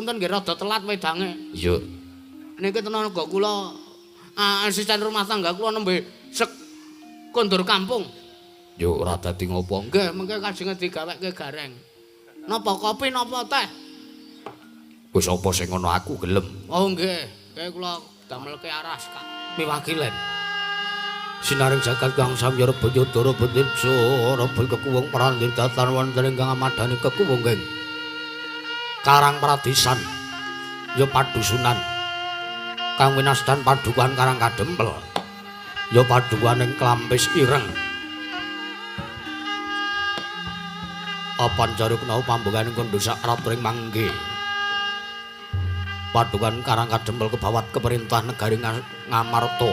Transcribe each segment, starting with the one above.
Ngapunten nggih rada telat wedange. Iya. Niki tenaga kula asisten rumah tangga kula nembe sek kondur kampung. Yo ora dadi ngopo. Nggih, mengke kajenge digaweke gareng. Napa kopi napa teh? Wis apa sing ngono aku gelem. Oh nggih, kaya kula damelke aras, Kak. Miwakilen. Sinaring jagat kang samyar Banyudara Bendesa rebel kekuwung prandir datan wonten ingkang amadani kekuwung ing Karang Pradisan ya padusunan kang winastan padukuhan Karang Kadempel ya padukuhan ing Klampis Ireng. Apan jaruk nau pambukaning kondhosak raturing mangke padukuhan Karang Kadempel kebawat keperintah negari Ngamarta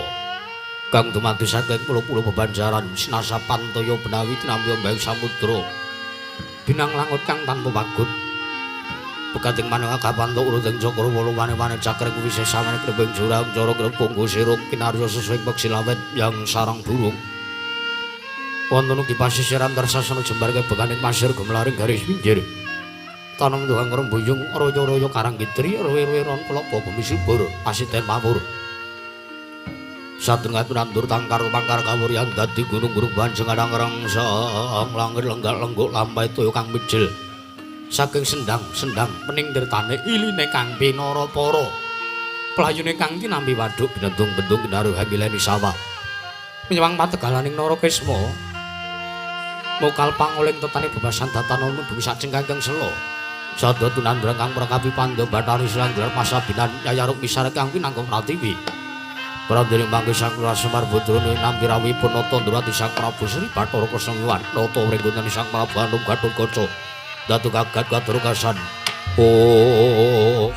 kang dumadi saking pulo-pulo bebanjaran sinasa pantaya benawi tinampi ombeng samudra binang langut kang tanpa wagut pegating manungga kapanto urut ing cakra wolu wane-wane cakring wisesa manik klebing jurang cara grepung sirung kinarya sesuing peksilawen yang sarang burung wonten ugi pasisiran tersasana jembar kebeganing pasir gemlaring garis pinggir tanem tuhang rembuyung royo-royo karang gidri rowe-rowe ron klopo bumi subur asiten mawur satengah nandur tangkar pangkar kawuryan dadi gunung-gunung banjengan ngrangsang langit lenggak-lengguk lampahe toya kang mijil saking sendang-sendang pening tirtane iline kang pinara para playune kang tinampi waduk binendung-bendung kinaruh hangileni sawah menyewang pategalaning Narakesma mokal pangoling tetane bebasan datan bumi sacengkang sela sada tunandra kang prakapi pandha bathari silanggelar pasabinan yayaruk misar kang pinangka pratiwi. Prandiring mangke Sang Lurah Semar Putrane nampi rawuhipun Nata Ndrawati Sang Prabu Sri Bathara Kresna Wiwan Nata wringgunane Sang Prabu Anum Gathotkaca datu kagat kadurukasan. Oh.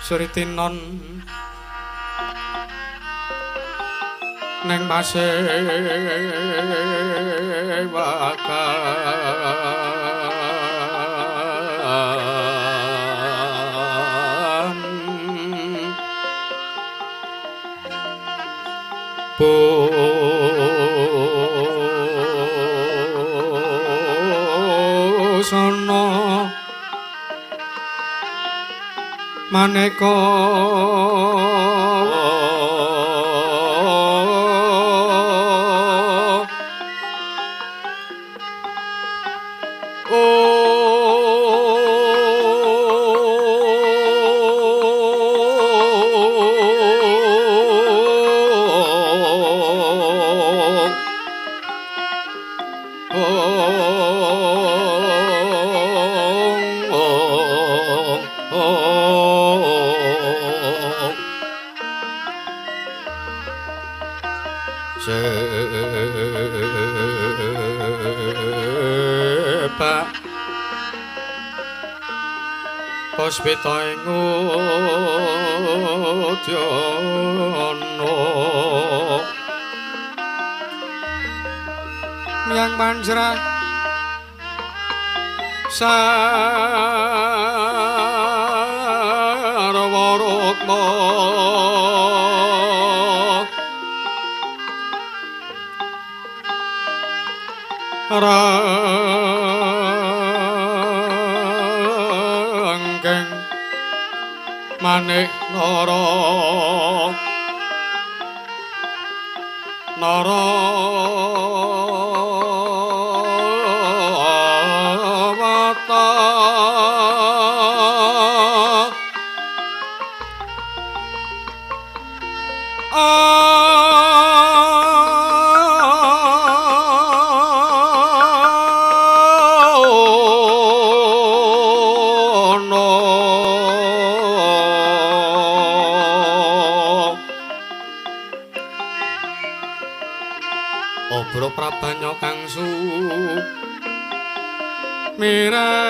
Suritinon neng pasewakan busana maneka Sepak Puspita ing udyana Miang manjra sarwa rukma Ranggeng manik nara nara wata Obro prabanya kang su mirat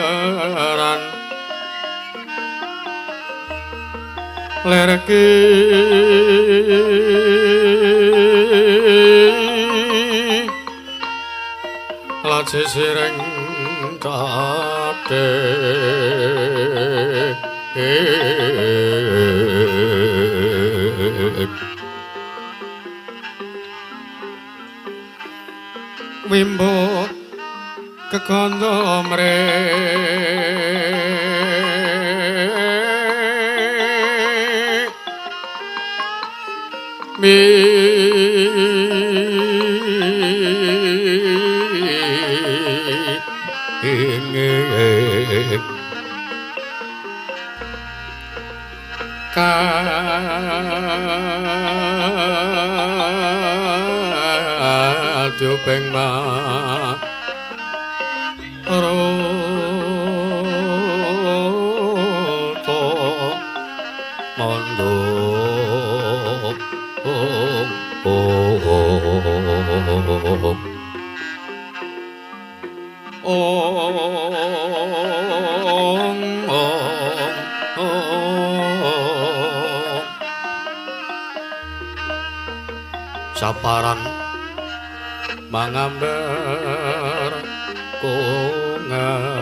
liweran lerki laje sireng cate wimbo kekondo mre Kadupeng ma roto mondo ong ong ong saparan mangambar kongas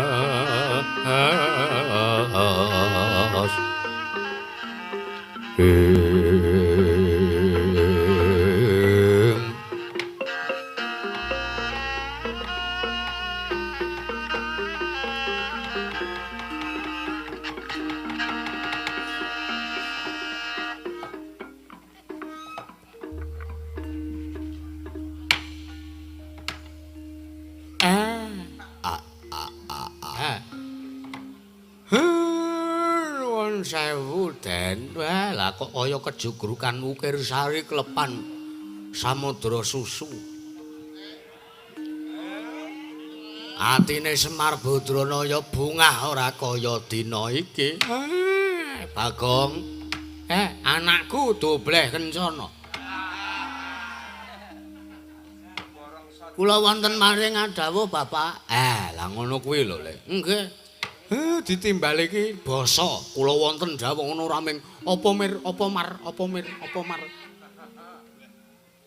Nuwun sewu Den. Wah, lah kok kaya kejugrukan ukir sari klepan samudra susu. Atine Semar Badranaya bungah ora kaya dina iki. Bagong. Anakku dobleh kencana. Kula wonten maring adhawuh Bapak. Lah ngono kuwi lho, Le. Nggih. Ditimbal iki basa. Kula wonten dawuh ngono ora ming apa mir, apa mar, apa mir, apa mar.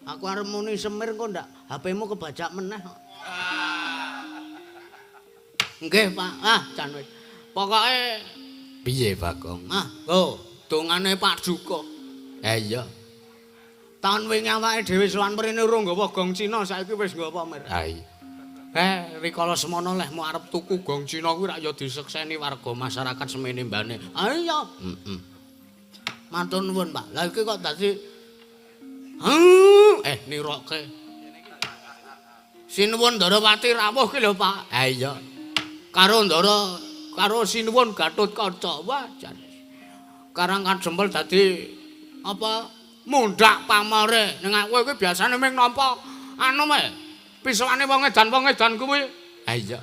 Aku arep muni semir kok ndak HP-mu kebajak meneh kok. Nggih, Pak. Ah, jan wis. Pokoke piye, Bagong? Ah, lho, dongane Pak Duka. Iya. Taun wingi awake dhewe sowan mrene urung nggawa gong Cina, saiki wis nggawa mir. Ha iya. Rikala semono lehmu arep tuku gong Cina kuwi rak ya disekseni warga masyarakat semene mbane. Ha iya. Heeh. Matur nuwun, Pak. Lah iki kok dadi niroke. Sinuwun Ndarawati rawuh ki lho, Pak. Ha iya. Karo Ndara karo Sinuwun Gatotkaca. Wah, jan. Karang Kadempel dadi apa mundhak pamore. Ning aku iki biasane mung nampa anu me. Pisoane wong edan kuwi. Ha iya.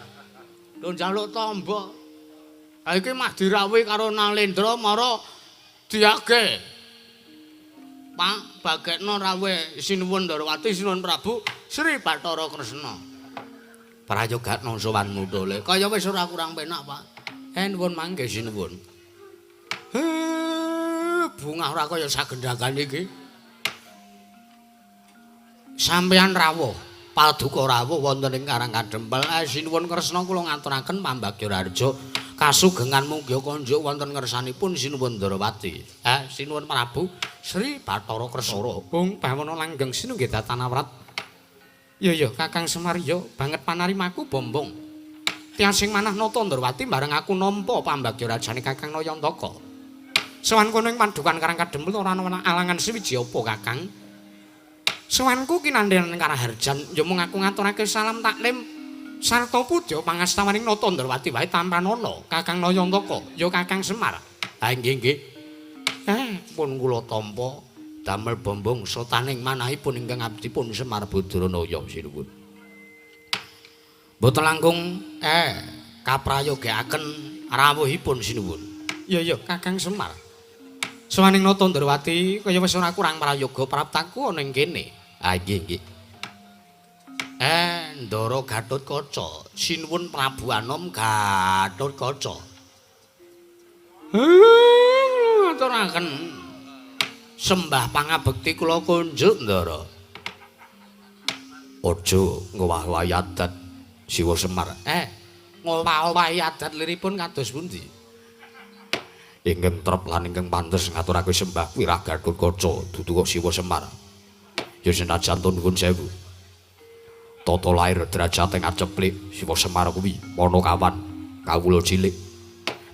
Lho njaluk tamba. Ha iki mah dirawuhi karo Nalendra mara diage. Pak, bagekno rawuhe Sinuwun Ndarawati, Sinuwun Prabu Sri Bathara Kresna. Prayogatno sowanmu to, Le. Kaya wis ora kurang penak, Pak. Nuwun mangke sinuwun. Bungah ora kaya sagendhagan iki. Sampeyan rawuh, paduka rawuh wonten ing Karang Kadempel. Sinuwun Kresna kula ngaturaken pambagya raharja kasugengan mungya konjuk wonten ngersanipun Sinuwun Ndarawati. Sinuwun Prabu Sri Bathara Kresna. Bung bawana langgeng sinunggih datanawrat. Ya ya Kakang Semar ya banget panarimaku bombong. Tiasing manah Nata Ndrawati bareng aku nampa pambagya rajane Kakang Nayantaka. Sowan kono ing padukan Karang Kadempel ora ana alangan siwiji apa Kakang. Sowanku kinandhen karaharjan ya mung aku ngaturake salam taklim sarta puja pangastawaning Nata Ndrawati wae tampanana Kakang Nayantaka ya Kakang Semar. Ha nggih nggih. Pun kula tampa damel bombong sotaning manahipun ingkang abdipun Semar Badranaya sinuwun. Mboten langkung kaprayogekaken rawuhipun sinuwun. Ya ya Kakang Semar. Sowaning Nata Ndrawati kaya wis ora kurang prayoga praptaku ana ing kene. Ha nggih nggih. Ndara Gatotkaca, sinuwun Prabu Anom Gatotkaca. Ngaturaken sembah pangabekti kula kunjuk Ndara. Aja ngowah-owahi adat Siwa Semar. Ngowah-owahi adat liripun kados pundi? Ingkang trep lan ingkang pantes ngaturake sembah kuwi Ra Gatotkaca dudu kok Siwa Semar. Ya senajan to nuwun sewu. Tata lair derajate ngaceplik Siwa Semar kuwi Panakawan kawula cilik.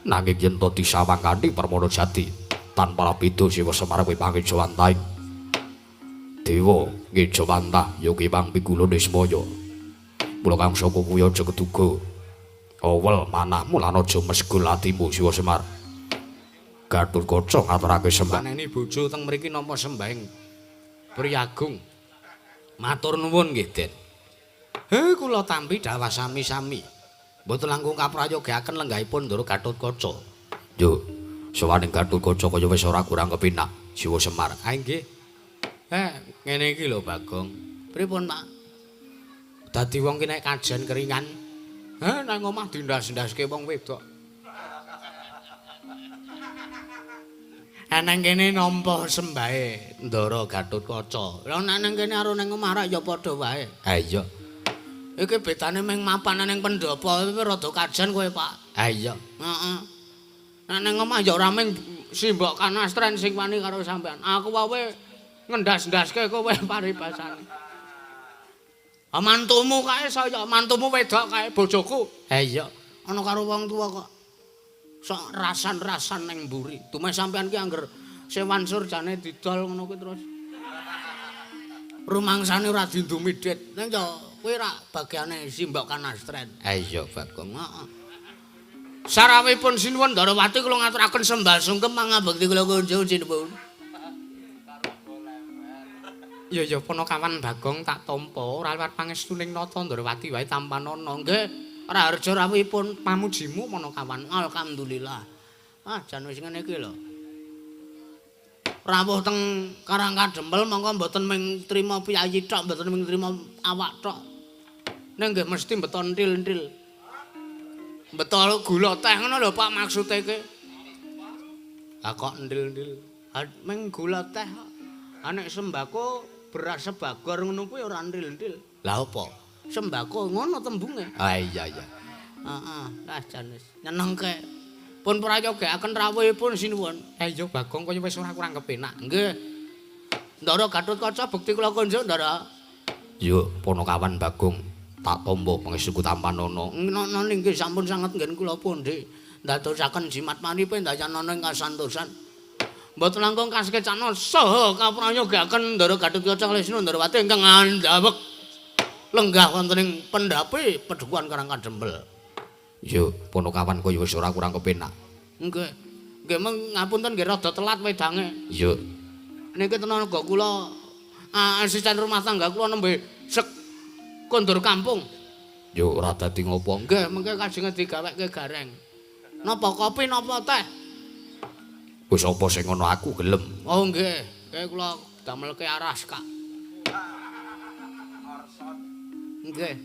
Nanging yen to disawang kanthi permana jati tanpa beda Siwa Semar kuwi pangejawantahing dewa ngejawantah ya kuwi pang pigula Nismaya. Mula kang saka kuwi aja keduga awel manahmu lan aja mesgul atimu Siwa Semar. Gatotkaca ngaturake sembah. Paneni bojo teng mriki nampa sembahing Priyagung. Matur nuwun nggih, Den. Kula tampi dhawah sami-sami. Mboten langkung kaprayogaken lenggahipun Ndara Gatotkaca. Yo, sowaning Gatotkaca kaya wis ora kurang kepenak Siwa Semar. Ha nggih. Ngene iki lho Bagong. Pripun, Pak? Dadi wong ki nek kajen keringan, nang omah dindas-ndaske wong wedok. Nang kene nampa sembahe Ndara Gatotkaca. Lah nek nang kene karo nang omah rak ya padha wae. Ha iya. Iki bedane ming mapan ning pendhapa iki rada kajen kowe, Pak. Ha iya. Heeh. Nek nang omah ya ora ming simbok kanastren sing wani karo sampean. Aku wae ngendas-ndaske kowe paribasane. Ah mantumu kae saya, mantumu wedok kae bojoku. Ha iya. Ana karo wong tuwa kok. Sok rasan-rasan ning mburi. Dumeh sampean ki angger sewan surjane didol ngono kuwi terus. Rumangsane ora dindumi dit. Ning ya kuwi rak bagiane simbok kanastren. Ha iya, Bagong. Heeh. Sarawipun Sinuwun Ndarawati kula ngaturaken sembah sungkem pangabekti kula kunjung sinuwun. Ya ya Panakawan Bagong tak tampa ora liwat pangestuning Nata Ndarawati wae tampanana. Nggih. Raharja rawuhipun pamujimu Panakawan. Alhamdulillah. Ah, jan wis ngene iki lho. Rawuh teng Karang Kadempel mongko mboten ming trima piyayi tok, mboten ming trima awak tok. Ning nggih mesti beto entil-entil. Beto gula teh ngono lho Pak maksude iki. Ah kok entil-entil. Ming gula teh kok. Nek sembako beras sebagor ngono kuwi ora entil-entil. Lah apa? Sembako ngono tembunge. Ah iya iya. Heeh, lah jan wis nyenengke. Pun prayogekaken rawuhipun sinuwun. Iya Bagong kaya wis ora kurang kepenak. Nggih. Ndara Gatotkaca bekti kula kunjuk Ndara. Yo Panakawan Bagong tak tampa pangestuku tampanana. Ngono nggih sampun sanget nggen kula pundi. Ndadosaken jimat manipe ndayanana ing kasantosan. Mboten langkung kasekecana saha kaprayogaken Ndara Gatotkaca kalih Sinun Ndarawati ingkang andhawek lenggah wonten ing pendhape Padukuhan Karang Kadempel. Yo Panakawan kaya wis ora kurang kepenak. Nggih. Nggih meng ngapunten nggih rada telat wedange. Iya. Niki tenaga kula asisten rumah tangga kula nembe sek kondur kampung. Yo ora dadi ngopo. Nggih, mengke kajenge digawekke gareng. Napa kopi napa teh? Wis apa sing ngono aku gelem. Oh nggih, kaya kula damelke aras, Kak. Nggih.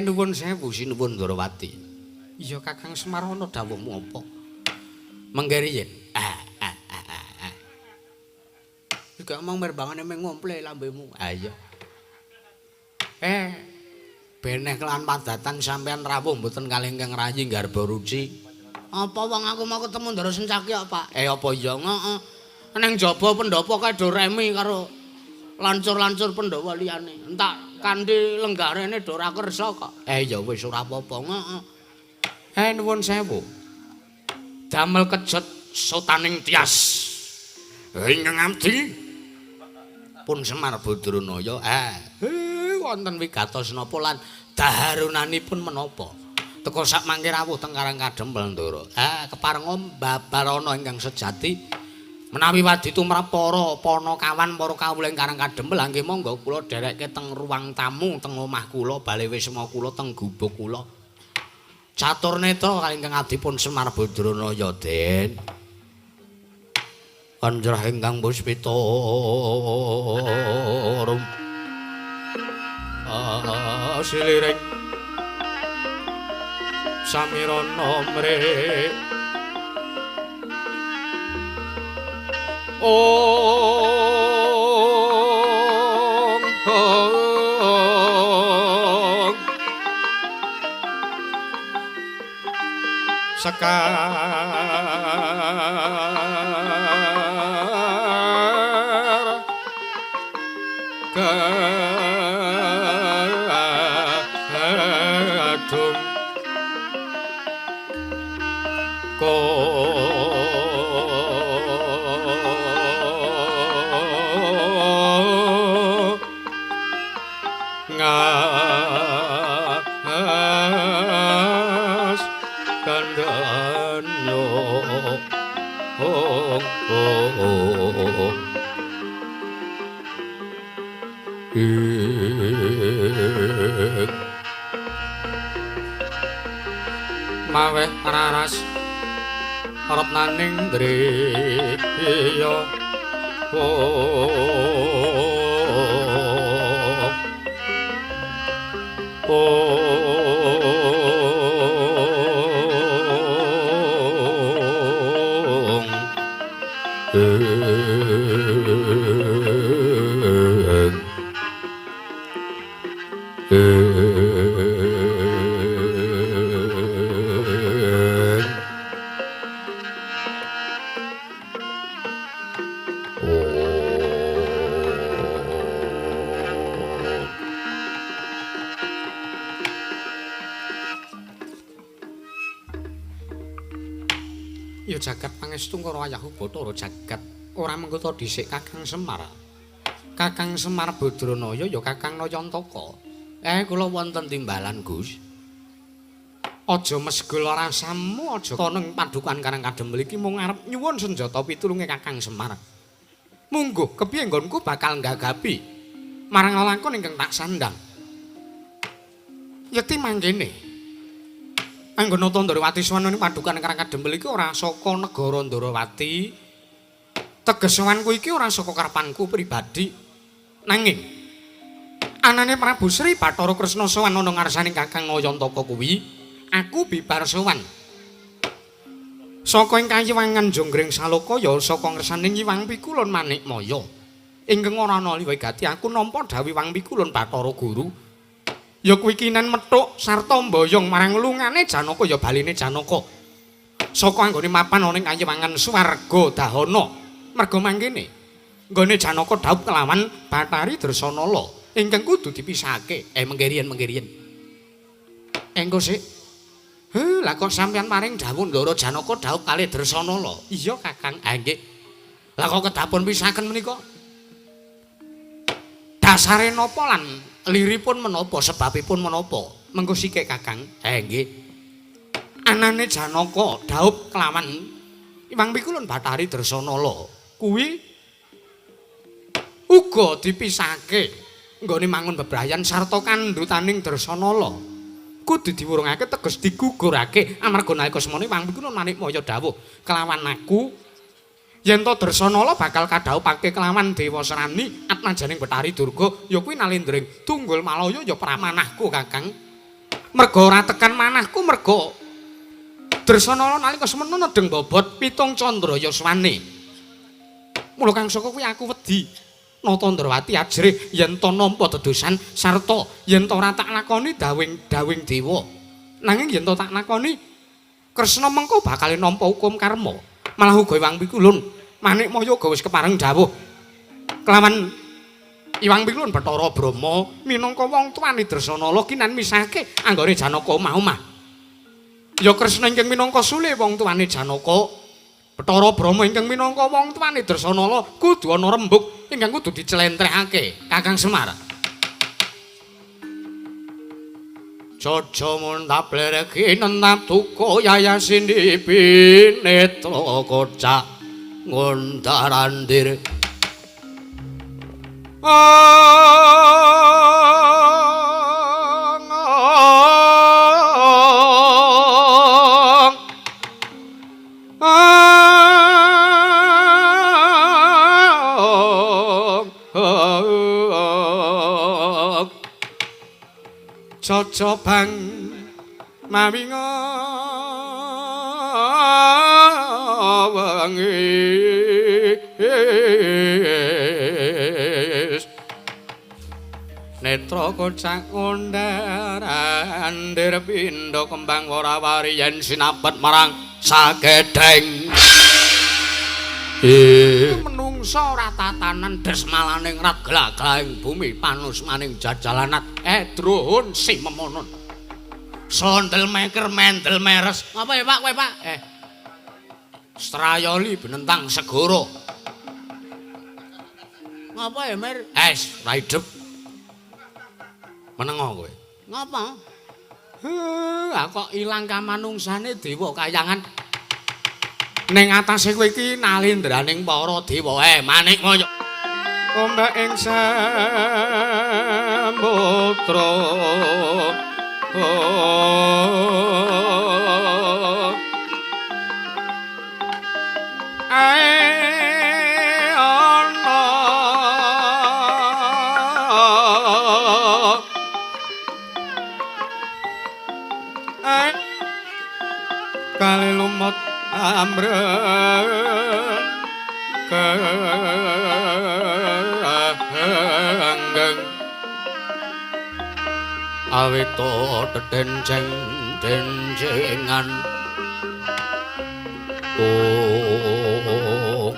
Nuwun sewu sinuwun Ndarawati. Iya Kakang Semar ana dawuhmu apa? Mengke riyin. Juga mong mirbangane mung ngomple lambemu. Ah iya. Beneh kelan padatan sampean rawuh mboten kalih ingkang rayi nggarba ruci. Apa wong aku mau ketemu Ndara Sencaki kok, Pak? Apa iya? Heeh. Neng jaba pendopo kae do remi karo lancur-lancur Pandhawa liyane. Entak kanthi lenggarene do ora kersa kok. Ya wis ora apa-apa. Heeh. Nuwun sewu. Damel kejet sotaning tias. Ingkang abdi pun Semar Badranaya. Wonten wigatos napa lan daharunanipun menapa? Teka sak mangke rawuh teng Karang Kadempel Ndara. Keparenga babarana ingkang sejati menawi wadi tumrap para panakawan para kawula ing Karang Kadempel nggih monggo kula dherekke teng ruang tamu teng omah kula bale wisma kula teng gubuk kula. Catur neta kalih ingkang abdi pun Semar Badranaya Den. Anjrah ingkang puspita rum siliring samirana mre ong ong sekar gadung ko ngas kandhano ong ong maweh raras retnaning driya ong Ya jagat pangestu karo ayahku Bathara jagat ora mengko dhisik Kakang Semar. Kakang Semar Badranaya ya Kakang Nayantaka. Kula wonten timbalan, Gus. Aja mesgul rasamu, aja ana ing padukuhan Karang Kadempel iki mung arep nyuwun senjata pitulunge Kakang Semar. Mungguh kepiye nggonku bakal nggagapi marang lelakon ingkang tak sandang. Yekti mangkene. Anggon Nata Ndrawati sowan ning padukan Karang Kadempel iki ora saka negara Ndrawati. Teges sowanku iki ora saka karepanku pribadi. Nanging anane Prabu Sri Bathara Kresna sowan ana ngarsane Kakang Nayantaka kuwi, aku bibar sowan. Saka ing kayiwangan Jonggring Saloka ya saka ngersane Hyang Pikulun Manikmaya. Ingkang ora ana liya gati aku nampa dhawuh Hyang Pikulun Bathara Guru. Ya kuwi kinen methuk sarta mboyong marang lungane Janaka ya baline Janaka. Saka anggone mapan ana ing kayiwangan swarga dahana. Merga mangkene nggone Janaka dhaup kelawan Bathari Dresanala ingkang kudu dipisahake. Mengkeriyen mengkeriyen. Engko sik. Heh, lah kok sampeyan paring dhawuh Ndara Janaka dhaup kalih Dresanala? Iya, Kakang. Ha nggih. Lah kok kedapun pisahaken menika? Dasare napa lan liripun menapa, sebabipun menapa? Mengko sikik, Kakang. Ha nggih. Anane Janaka dhaup kelawan Hyang Pikulun Bathari Dresanala kuwi uga dipisahake nggone mangun bebrayan sarta kandhutaning Dresanala. Kudu diwurungake teges digugurake amarga nalika semana Hyang Pikulun Manikmaya dawuh kelawan aku yen to Dresanala bakal kadhaupake kelawan Dewa Serani atmajaning Bathari Durga ya kuwi nalendring Tunggul Malaya ya pramanahku, Kakang. Merga ora tekan manahku merga Dresanala nalika semana nedheng bobot pitung candra yaswane. Mula kang saka kuwi aku wedi Nata Ndrawati ajrih yen to nampa dedosan sarta yen to ora tak lakoni dawing-dawing dewa. Nanging yen to tak lakoni Kresna mengko bakal nampa hukum karma. Malah uga Hyang Pikulun Manikmaya uga wis kepareng dawuh kelawan Hyang Pikulun Bathara Brahma minangka wong tuane Dresanala kinan misahke anggone Janaka omah-omah. Ya Kresna ingkang minangka sule wong tuane Janaka, Bathara Brahma ingkang minangka wong tuane Dresanala kudu ana rembug ingkang kudu diclentrehake, Kakang Semar. Jaja muntap lereki nentap duka yayasini pinetra kocak ngundarandir. Cocobang mawi wengi netra kocak ngundar-andir pindha kembang ora wari yen sinapet marang sakedheng. Menungsa ora tatanan desmalane ngrat glagahing bumi panusmaning jajalanat edrohun simemonon sondel meker mendel meres. Ngapa ya Pak kowe Pak? Strayoli benentang segara. Ngapa ya Mer? Es ra idep. Menengo kowe. Ngapa? Heh, kok ilang kamanungsane dewa kayangan. Ning atase kowe iki nalendraning para dewa. Manikmaya. Ombak ing samudra. Ae ana ae kali lumut amreng kenggeng awita dedenceng dencengan. Oh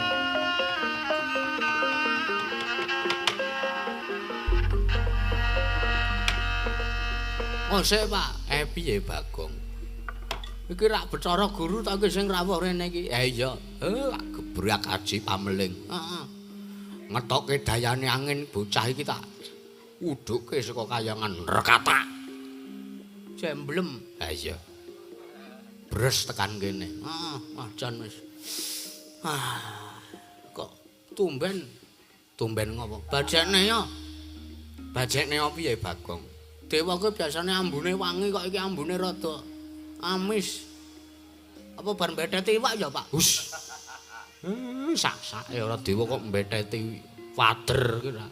Mosek Pak, piye Bagong? Iki rak Bathara Guru ta iki sing rawuh rene iki? Iya. Gebrak aji pameling. Heeh. Ngetokke dayane angin bocah iki tak udhuke saka kayangan rekatak. Jemblem. Ha iya. Bres tekan kene. Heeh, macan wis. Ah, kok tumben. Tumben ngopo? Bajekne ya. Bajekne piye Bagong? Dewa kuwi biasane ambune wangi kok iki ambune rada Amis. Apa bar mbetheti iwak ya, Pak? Hus. Sak-sake ora dewa kok mbetheti wader ki ra.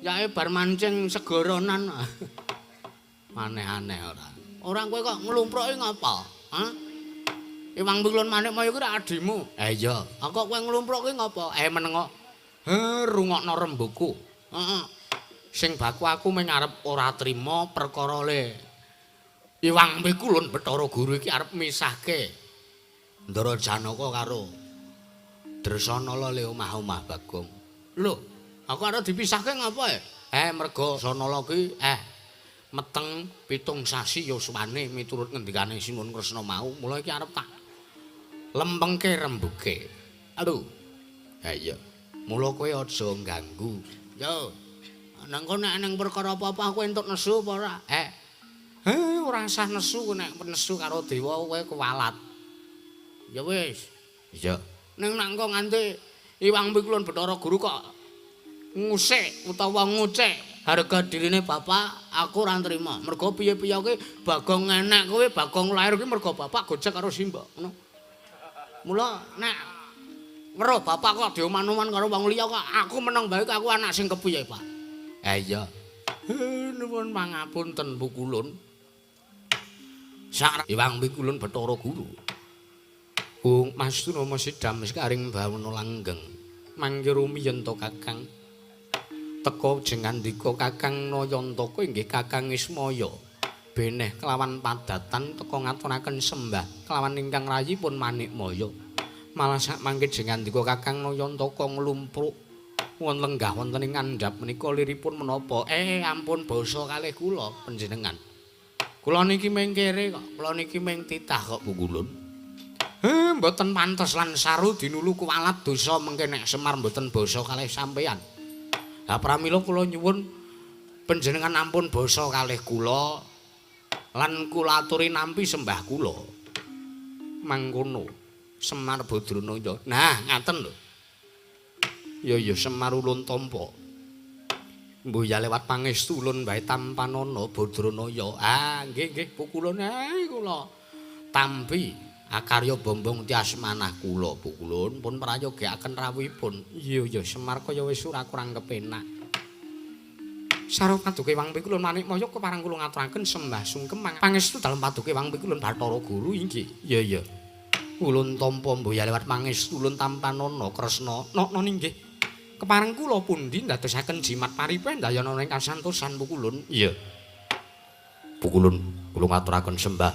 Yae bar mancing segoronan. Aneh-aneh ora. Ora kowe kok nglumpruki ngapa? Hah? Iwang Pikulun Manikmaya kuwi ra adimu. Eh iya. Ha kok kowe nglumpruki ngapa? Eh menengo. He rungokno rembuku. Heeh. Sing baku aku mung arep ora trima perkara le Iwang Pikulun Bathara Guru iki arep misahke Ndara Janaka karo Dresanala le omah-omah Bagong. Lho, aku arep dipisahke ngapa e? Eh merga Sanala ki meteng 7 sasi yuswane miturut ngendikane Sinuwun Kresna mau, mula iki arep tak lempengke rembuke. Aduh. Ha iya. Mula kowe aja ngganggu. Yo. Nang kono nek nang perkara apa-apa aku entuk nesu apa ora? Eh. Ora usah nesu nek nesu karo dewa kowe kuwalat. Ya wis. Iya. Ning nek engko nganti Iwang Pikulun Bathara Guru kok ngusik utawa ngucek harga dirine bapak, aku ora nrima. Mergo piye-piye kuwi Bagong enek kuwi Bagong lair kuwi mergo bapak gojek karo simbok, ngono. Mula nek weruh bapak kok dioman-oman karo wong liya kok aku meneng bae aku anak sing kepiye, Pak? Ha iya. Nuwun pangapunten Pukulun. Sak Iwang Pikulun Bathara Guru. Bung Mas Tunama sidam sekaring bawana langgeng. Mangke rumiyin to Kakang. Teka jengandika Kakang Nayantaka inggih Kakang Ismaya. Beneh kelawan padatan teka ngaturaken sembah kelawan ingkang rayipun Manikmaya. Malah sak mangke jengandika Kakang Nayantaka nglumpruk wonten lenggah wonten ing ngandhap menika liripun menapa? Ampun basa kalih kula panjenengan. Kula niki mung kere kok, kula niki mung titah kok Pukulun. Mboten pantes lan saru dinulu kuwalat dosa mengke nek Semar mboten basa kalih sampeyan. Lah pramila kula nyuwun panjenengan ampun basa kalih kula lan kula aturi nampi sembah kula. Mangkono Semar Badranaya. Nah, ngaten lho. Ya ya Semar ulun tampa. Mbuh ya lewat pangestu ulun bae tampanana Badranaya. Ah, nggih nggih Pukulun kula tampi akarya bombong tias manah kula Pukulun pun prayogyaken rawuhipun. Iya ya Semar kaya wis ora kurang kepenak. Sarwa paduka Iwang Pikulun Manikmaya kepareng kula ngaturaken sembah sungkem pangestu dalem paduka Iwang Pikulun Bathara Guru inggih. Iya iya. Ulun tampa mbuh ya lewat pangestu ulun tampanana Kresna. Nokno inggih. Kepareng kula pundi ndadosaken jimat paripendayana ing kasantosan Pukulun. Iya. Pukulun kula ngaturaken sembah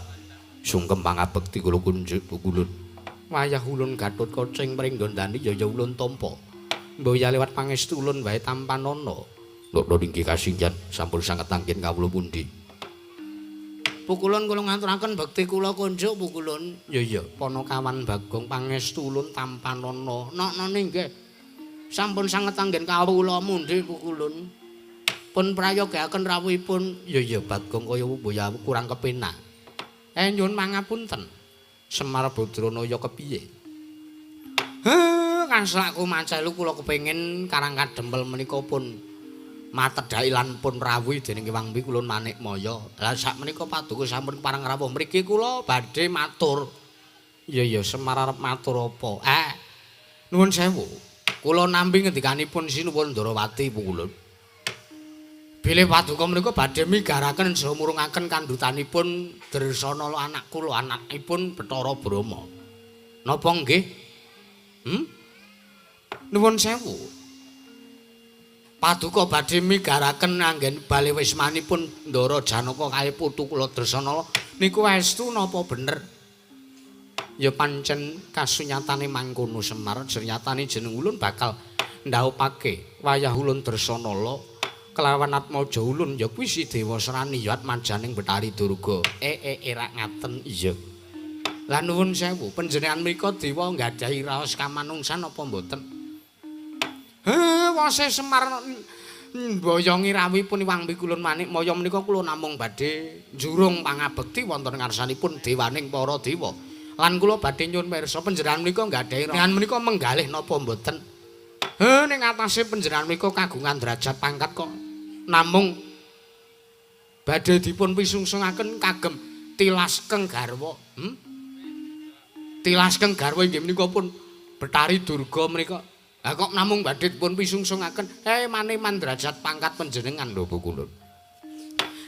sungkem pangabekti kula kunjuk Pukulun. Wayah ulun Gathotkaca ing pringgondani ya ya ulun tampa. Mbuh ya lewat pangestu ulun wae tampanana. Nokno inggih kasinggihan sampun sanget anggen kawula pundi. Pukulun kula ngaturaken bekti kula kunjuk Pukulun. Ya ya, Panakawan Bagong pangestu ulun tampanana. Nokno inggih. Sampun sanget anggen kawula mundhi Pukulun. Pun prayogaken rawuhipun. Ya ya Bagong kaya mbuh kurang kepenak. Nyuwun pangapunten. Semar Badranaya kepiye? Kaslakku macelu kula kepengin Karang Kadempel menika pun matedhaki lan pun rawuhi dening Iwang Pikulun Manikmaya. Lah sak menika paduka sampun pareng rawuh mriki kula badhe matur. Ya ya Semar arep matur apa? Nuwun sewu. Kula nampi ngendikanipun Sinuwun Ndarawati Pukulun. Bilih paduka menika badhe migaraken saha murungaken kandhutanipun Dresanala anak kula anakipun Bathara Brahma. Napa nggih? Nuwun sewu. Paduka badhe migaraken anggen bali wismanipun Ndara Janaka kalih putu kula Dresanala niku estu napa bener? Ya pancen kasunyatane mangkono Semar, jernyatane jeneng ulun bakal ndaupake wayah ulun Dresanala kelawan atmaja ulun ya kuwi si Dewa Srani ya atmajaning Bathari Durga. Rak ngaten. Iya. Lah nuwun sewu, panjenengan menika dewa nggadahi raos kamanungsan apa mboten? Wase Semar mboyongi rawuhipun Iwang Pikulun Manikmaya menika kula namung badhe njurung pangabekti wonten ngarsanipun dewaning para dewa. Lan kula badhe nyuwun pirsa panjenengan menika nggadahi panjenengan menika menggalih napa mboten? Ning atase panjenengan menika kagungan derajat pangkat kok namung badhe dipun pisungsungaken kagem Tilas keng garwa. Tilas keng garwa inggih menika pun Betari Durga menika. Lah kok namung badhe pun pisungsungaken mane-man derajat pangkat panjenengan lho Pukulun.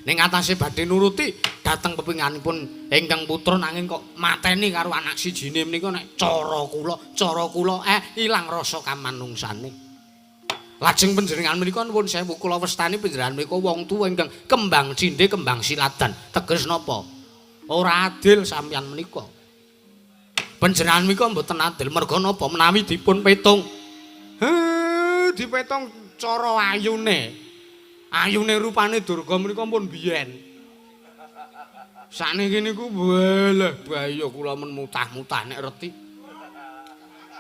Ning atase badhe nuruti dhateng pepinganipun ingkang putra nanging kok mateni karo anak sijine menika nek cara kula ilang rasa kamanungsane. Lajeng panjenengan menika nuwun sewu kula wastani panjenengan menika wong tuwa ingkang kembang cindhe kembang siladan. Teges napa? Ora adil sampeyan menika. Panjenengan menika mboten adil merga napa menawi dipun petung. Dipetung cara ayune. Ayune rupane Durga menika pun biyen. Sakniki niku weleh bahaya kula men mutah-mutah nek reti.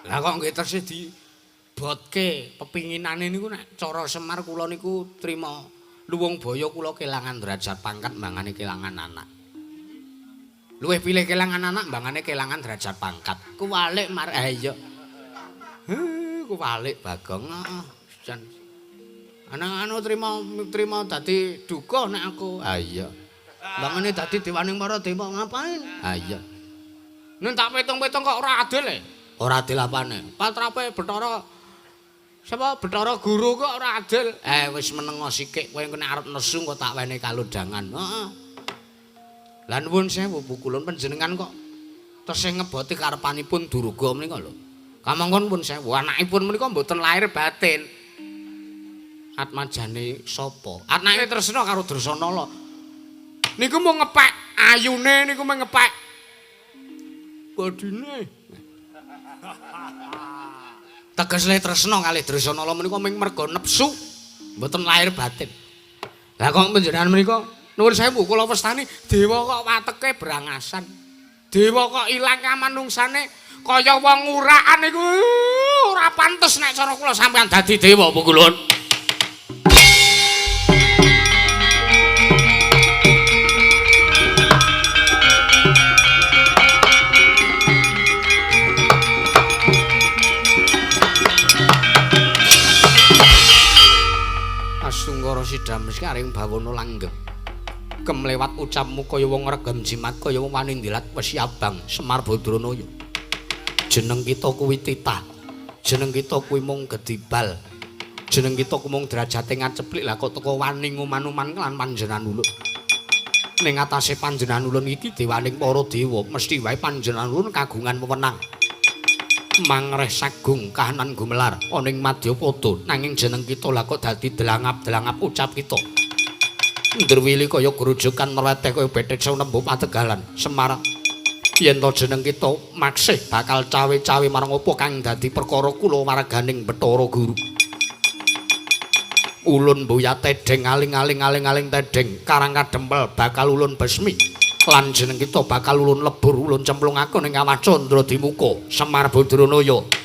Lah kok nggih tesih dibotke pepinginane niku nek cara Semar kula niku trima luwung baya kula kelangan derajat pangkat mbangane kelangan anak. Luwih pilih kelangan anak mbangane kelangan derajat pangkat. Kuwalik mar iya. Kuwalik Bagong. Heeh, jan. Ana trima dadi duka nek aku. Ha iya. Mbangane dadi dewaning para dewa ngapain? Ha iya. Nek tak petung-petung kok ora adil e. Ora adil apane? Patrape Bathara sapa Bathara Guru kok ora adil. Wis menengo sikik kowe nek arep nesu kok tak wenehi kalodhangan. Heeh. Lah nuwun sewu Pukulun panjenengan kok tesih ngeboti karepanipun Durga menika lho. Kamangka pun sewu anakipun menika mboten lahir batin. Atmajane sapa? Anake Tresna karo Dresanala. Niku mung ngepek ayune niku mung ngepek bodine. Teges le Tresna kalih Dresanala menika mung merga nepsu mboten lahir batin. Lah kok panjenengan menika nuwun sewu kula wastani dewa kok wateke brangasan. Dewa kok ilang kamanungsane kaya wong urakan niku ora pantes nek cara kula sampeyan dadi dewa Pukulun. Astungkara sidhames karing bawana langgeng. Kemlewat ucapmu kaya wong regem jimat kaya wong wani ndilat wesi abang Semar Badranaya. Jeneng kita kuwi titah. Jeneng kita kuwi mung gedibal. Jeneng kita kuwi mung derajate ngaceplik lah kok teko wani nguman-uman lan panjenengan ulun. Ning atase panjenengan ulun iki dewaning para dewa, mesti wae panjenengan ulun kagungan wewenang. Mangreh sagung kahanan gumelar ana ing madyapada nanging jeneng kita lah kok dadi delangap-delangap ucap kita. Ndrwili kaya grujukan mleteh kaya bethek nembu pategalan Semar. Yen to jeneng kita maksih bakal cawe-cawe marang apa kang dadi perkara kula warganing Bathara Guru. Ulun mboya tedheng aling-aling aling-aling tedheng karang kadempel bakal ulun besmi lan jeneng kita bakal ulun lebur ulun cemplungake ning kawah Candra Dimuka Semar Badranaya.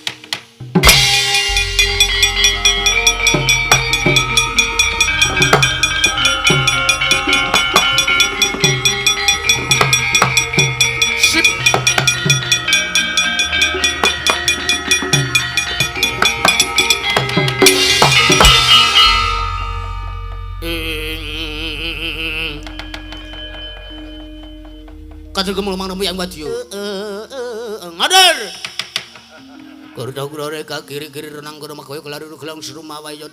Katur gemul mang yang wadyo. Ngadar. Kurda kurare ka kiri-kiri renang kono makoyo kelari gelang serumah wayot.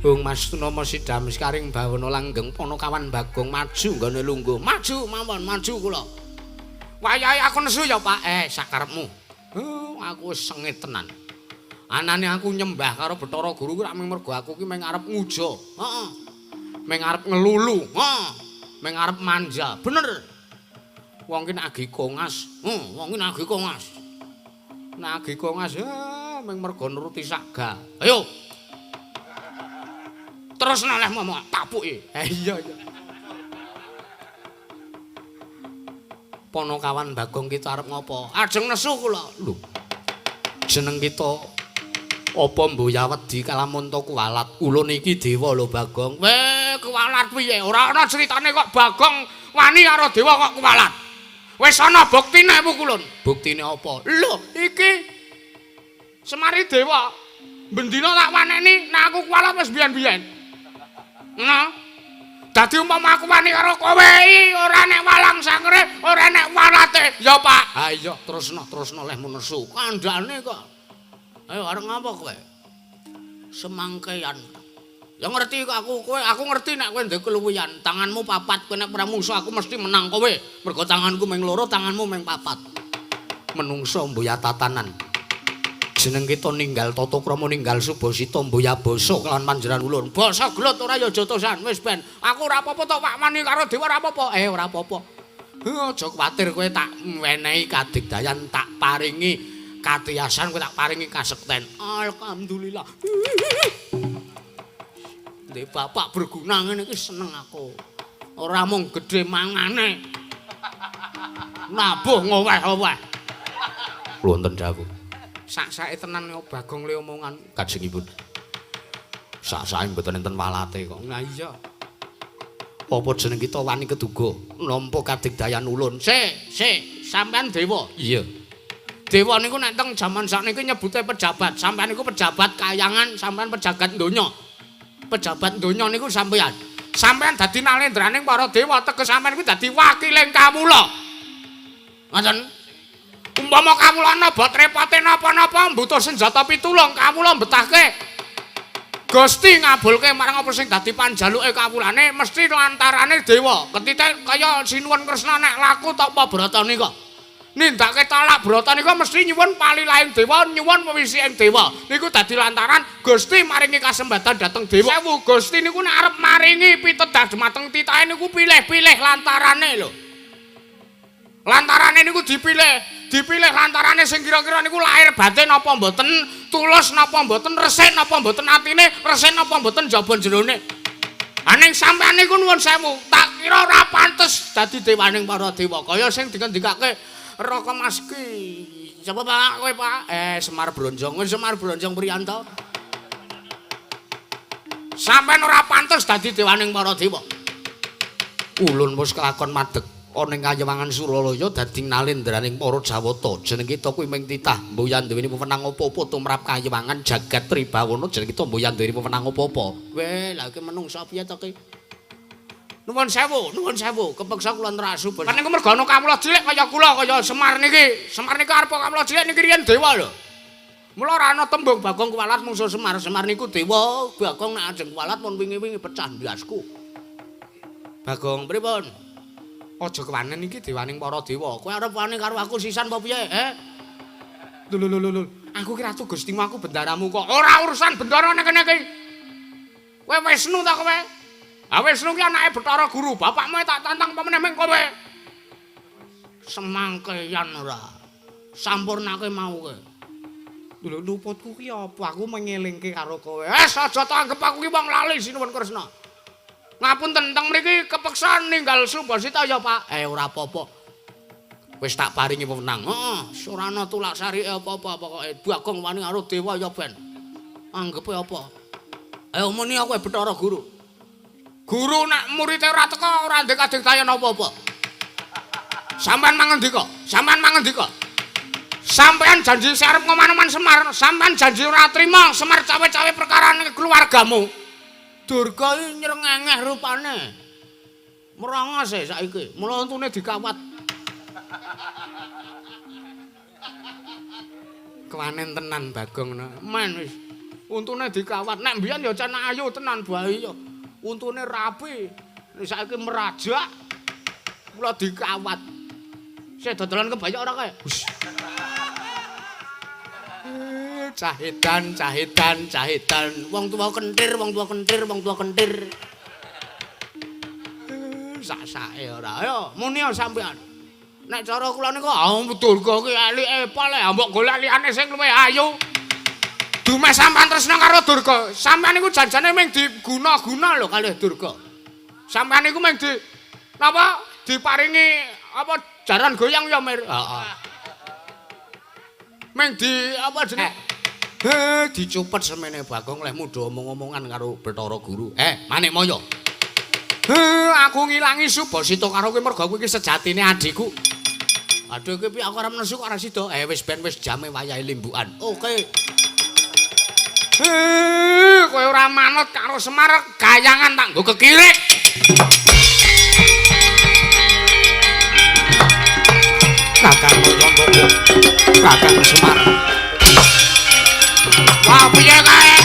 Bung Mas Tunama Sidhames karing bawana langgeng Panakawan Bagong maju nggone lungguh. Maju mawon, maju kula. Wayahe aku nesu ya, Pak. Sakarepmu. Aku wis sengit tenan. Anane aku nyembah karo Bathara Guru kuwi rak mung mergo aku ki mung arep nguja. Heeh. Mung arep ngelulu, heeh. Mung arep manja. Bener. Wong ki nek agi kongas, wong ki nek agi kongas. Nek agi kongas, mung mergo nuruti saga. Ayo. Terus noleh momok tapuki. Iya iya. Panakawan Bagong kita arep ngopo? Ajeng nesu kula. Lho. Jeneng kita apa mboya wedi kalamunta kuwalat. Ulun iki dewa lho Bagong. Weh, kuwalat piye? Ora ana critane kok Bagong wani karo dewa kok kuwalat. Wis ana buktine Pukulun. Buktine apa? Lho, iki Semari dewa. Bendina tak waneni nek aku kuwalat wis biyen-biyen. Nah. Dadi umpama aku wani karo kowe ora nek walang sangre, ora nek walate. Ya, Pak. Ha iya, terusno, terusno lehmu nesu. Kandhane kok. Ayo arep ngapa kowe? Semangkean. Ya ngerti kok aku kowe, aku ngerti nek kowe ndek keluwihan. Tanganmu papat, kowe nek pramusa aku mesti menang kowe. Mergo tanganku ming loro, tanganmu ming papat. Menungso mboya tatanan. Jeneng kita ninggal tata krama ninggal subasita mboya basa kelawan panjenengan ulun. Basa gelut ora ya jotosan, wis ben. Aku ora apa-apa to Pak wani karo dewa ora apa-apa. Ora apa-apa. Aja kuwatir kowe tak wenehi kadigdayan, tak paringi katiyasan, kowe tak paringi kasekten. Alhamdulillah. Ndek bapak berguna ngene iki seneng aku. Ora mung gedhe mangane. Nabuh ngoweh-oweh. Wonten dawuh. Sak-sake tenan yo Bagong le omongan kajengipun. Sak-sake mboten enten walate kok. Lah iya. Apa jeneng kita wani keduga nampa kadigdayan ulun? Sik, sik, sampean dewa. Iya. Dewa niku nek teng jaman sakniki nyebute pejabat. Sampean niku pejabat kayangan, sampean pejabat donya. Pejabat donya niku sampean. Sampean dadi nalendraning para dewa, teges sampean kuwi dadi wakiling kawula. Ngoten. Umpama kawula napa repote napa-napa mbutuh senjata pitulung, kawula mbetahke Gusti ngabulke marang apa sing dadi panjaluke kawulane mesti lantarane dewa. Ketite kaya Sinuwun Kresna nek laku tapa brata nika. Nindakake talak brata nika mesti nyuwun palilahing dewa, nyuwun wewisiking dewa. Niku dadi lantaran Gusti maringi kasembatan dhateng dewa. Sewu Gusti niku nek arep maringi pitedah dumateng titahe niku pilih-pilih lantarane lho. Lantarane niku dipilih, dipilih lantarane sing kira-kira niku lahir batin napa mboten, tulus napa mboten, resik napa mboten atine, resik napa mboten jaba jerone. Aning sampean niku nuwun sewu, tak kira ora pantes dadi dewaning para dewa. Kaya sing dikendikake Raka Maski. Sapa Pak kowe Pak? Semar Bronjong. Semar Bronjong Priyanto. Sampean ora pantes dadi dewaning para dewa. Ulun wis kelakon madeg ana ing kayewangan Suralaya dadi nalendraning para Jawata. Jeneng kita kuwi ming titah mboyan duweni wewenang apa-apa tumrap kayewangan jagat Tribawana. Jeneng kita mboyan duweni wewenang apa-apa. Weh, lha iki menungsa piye to ki? Nuwun sewu, nuwun sewu, kepeksa kula nrasu. Kan niku mergo ana kawula cilik kaya kula kaya Semar niki. Semar niku arep kawula cilik niki riyen dewa lho. Mula ora ana tembung Bagong kuwalat mungsuh Semar. Semar niku dewa, Bagong nek ajeng kuwalat pun wingi-wingi pecah ndasku. Bagong pripun? Aja kewanen iki dewaning para dewa. Kowe arep wani karo aku sisan apa piye, he? Lho lho lho. Aku ki ratu Gustimu, aku bendaramu kok. Ora urusan bendara nek kene iki. Kowe Wisnu ta kowe? Ha Wisnu ki anake Bathara Guru, bapakmu tak tantang apa meneh ming kowe. Semangkeyan ora. Sampurnake mau kowe. Lho luputku ki apa? Aku mengelingke karo kowe. Wes aja tanggep aku ki wong lali Sinuwun Kresna. Ngapunten teng mriki kepeksa ninggal Subasita ya, Pak. Ora apa-apa. Wis tak paringi wewenang. Heeh, ora ana tulak sarike apa-apa pokoke. Bagong wani karo dewa ya ben. Anggepe apa? Ayo muni aku Bathara Guru. Guru nek murite ora teka ora ndek kadigdayan apa-apa. Sampeyan mangendika, sampeyan mangendika. Sampeyan janji arep ngoman-oman Semar, sampeyan janji ora trima Semar cawe-cawe perkarane keluargamu. Durga iki nyrengengeh rupane. Merongos e saiki, mula untune dikawat. Kewanen tenan Bagong. Men wis. Untune dikawat. Nek mbiyen ya can ayu tenan bae ya. Untune rapi. Nek saiki merajak. Mula dikawat. Sik dodolan kebayak ora kae? Cahidan, cahidan, cahidan. Wong tua kentir, wong tua kentir, wong tua kentir. Sak-sake ora. Ayo, muni sampean. Nek cara kula niku ah Durga ki elike pale, mbok golek liyane sing luwih ayu. Dumeh sampean tresna karo Durga. Sampean niku janjane mung diguna-guna lho kalih Durga. Sampean niku mung di napa diparingi apa jaran goyang ya, Mir? Heeh. Mung di apa jenenge? Dicupet semene Bagong leh mudha omong-omongan karo Bathara Guru. Manikmaya. Aku ngilangi Subasita karo kowe mergo kowe iki sejatine adhiku. Aduh iki piye aku arep nesu kok ora sida. Wis ben wis jame wayahe limbukan. Oke. Kowe ora manut karo Semar, gayangan tak nggo kekirik. Kakang Semar. Wah, piye kae?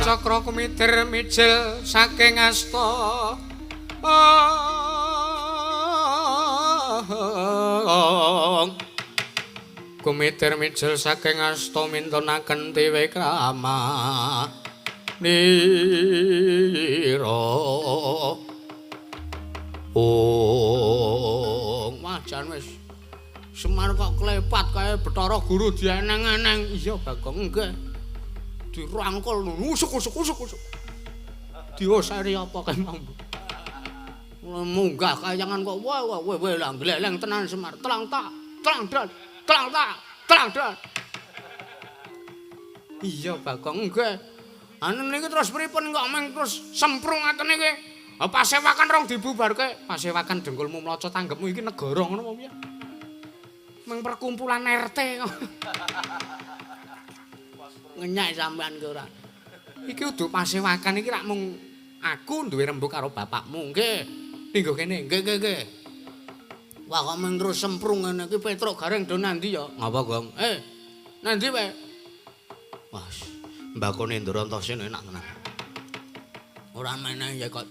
Cakra kumitir mijil saking asta. Kumitir mijil saking asta mintunaken tiwikrama nira. Oh, wah jan wis Semar kok klepat kae Bathara Guru dieneng-eneng. Iya Bagong, nggih. Dirangkul usuk usuk usuk usuk. Dioseri apa kae mau. Munggah kayangan kok wah wah wah lah gleleng tenan Semar. Telang tak, telang dan, telang tak, telang dan. Iya Bagong, nggih. Anu niki terus pripun kok meng terus semprung ngaten iki. Pasewakan rong dibubarke. Pasewakan dengkulmu mloco tanggepmu iki negara ngono apa piye? Meng perkumpulan RT kok. Ngenyek sampean ki ora. Iki udu pasewakan iki rak mung aku duwe rembug karo bapakmu nggih. Lingguh kene nggih nggih nggih. Wah kok mung terus semprung ngene iki Petruk Gareng do nandi ya? Ngapa, Gong? Nandi wae. Wah, mbakone Ndara Antasena enak tenan. Ora meneh ya kok.